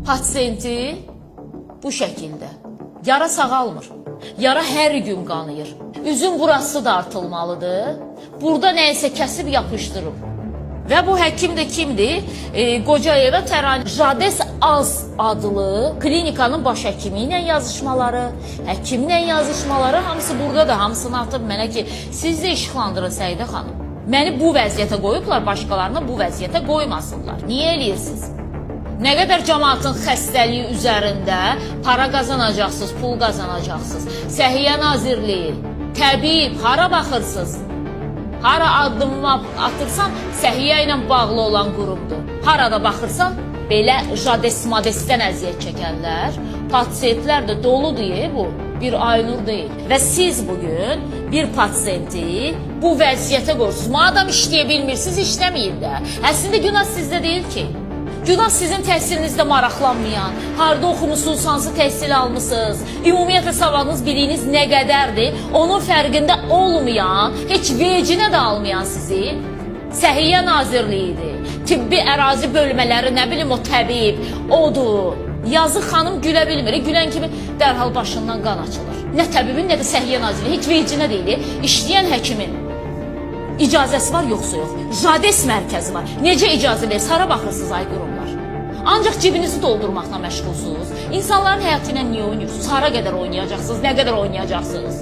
Pasiyenti bu şəkildə. Yara sağalmır. Yara hər gün qanıyır. Üzün burası da artılmalıdır. Burada nəysə kəsib yapışdırıb. Və bu həkim də kimdir? Qocayeva Təran Jades Az adlı klinikanın baş həkimi ilə yazışmaları, həkimlə yazışmaları hamısı burada da, hamısını atıb mənə ki, siz də işıqlandırın Səidə xanım. Məni bu vəziyyətə qoyublar, başqalarını bu vəziyyətə qoymasınlar. Niyə eləyirsiniz? Nə qədər cəmaatın xəstəliyi üzərində para qazanacaqsınız, pul qazanacaqsınız. Səhiyyə Nazirliyi, təbib, hara baxırsınız? Hara addımımı atırsan, səhiyyə ilə bağlı olan qurumdur. Harada baxırsan, belə jades-madesdən əziyyət çəkənlər, pasiyentlər də doludur bu. Bir Aynur deyil. Və siz bugün bir pasiyenti bu vəziyyətə qoyursunuz. Madam işləyə bilmirsiniz, işləməyin də. Əslində günah sizdə deyil ki. Günah sizin təhsilinizdə maraqlanmayan, harda oxumusunuz, hansı təhsil almısınız, ümumiyyətlə savadınız, biliyiniz nə qədərdir, onun fərqində olmayan, heç vecinə də almayan sizi Səhiyyə Nazirliyidir. Tibbi ərazi bölmələri, nə bilim o təbib, odur. Yazıq xanım gülə bilmir. Gülən kimi dərhal başından qan açılır. Nə təbibin, nə də Səhiyyə Nazirliyi heç vecinə deyil. İşləyən həkimin İcazəsi var, yoxsa yox? Jades mərkəzi var. Necə icazə verir? Hara baxırsınız ay qurumlar? Ancaq cibinizi doldurmaqla məşğulsunuz. İnsanların həyatı ilə niyə oynayırsınız? Hara qədər oynayacaqsınız? Nə qədər oynayacaqsınız?